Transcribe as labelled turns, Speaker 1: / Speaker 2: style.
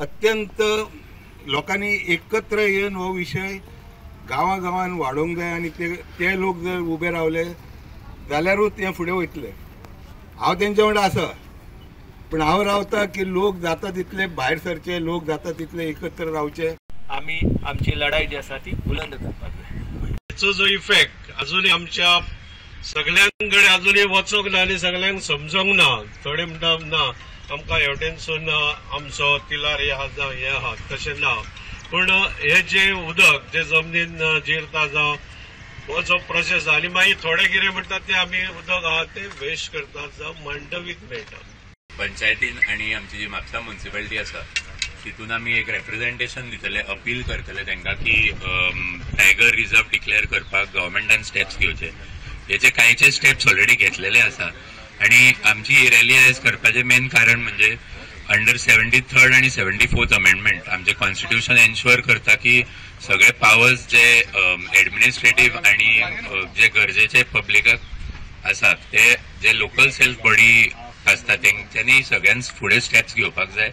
Speaker 1: अत्यंत लोकांनी एकत्र येवन हो विशय गांवां गांवान वाडोवंक जाय आनी ते लोक जर उबे रावले जाल्यारूच ते फुडें वयतले. हांव तेंच्या वांगडा आसा, पूण हांव रावता की लोक जाता तितले भायर सरचे, लोक जाता तितले एकत्र रावचे.
Speaker 2: आमी आमची लढाई जी आसा ती बुलंद करपाक जाय.
Speaker 3: हाचो जो इफेक्ट अजूनय आमच्या सगळ्यांकडे अजूनय वचोंक ना आनी सगळ्यांक समजोंक ना. थोडे म्हणटा ना आमकां हेवटेनसून आमचो तिलार हे आहा जावं हे आहा, तशें ना. पूण हे जे उदक जे जमनीन जिरता जावं हो जो प्रोसेस आनी मागीर थोडे कितें म्हणटा ते आमी उदक आहा ते वेस्ट करतात जावं मांडवीक मेळटा.
Speaker 4: पंचायतीन आनी आमची जी म्हापसा म्युनिसिपालिटी आसा तितून आमी एक रेप्रेझेंटेशन दितले, अपील करतले तांकां की टायगर रिजर्व डिक्लेअर करपाक गव्हर्मेंटान स्टेप्स घेवचे. हेचे कांयचे स्टेप्स ऑलरेडी घेतलेले आसा आनी आमची ही रॅली आयज करपाचें मेन कारण म्हणजे अंडर 73rd आनी 74th amendment आमचें कॉन्स्टिट्युशन एन्श्युअर करता की सगळे पावर्स जे एडमिनिस्ट्रेटीव आनी जे गरजेचे पब्लिकाक आसात ते जे लोकल सेल्फ बॉडी आसता तेंच्यांनी सगळ्यांत फुडें स्टेप्स घेवपाक जाय.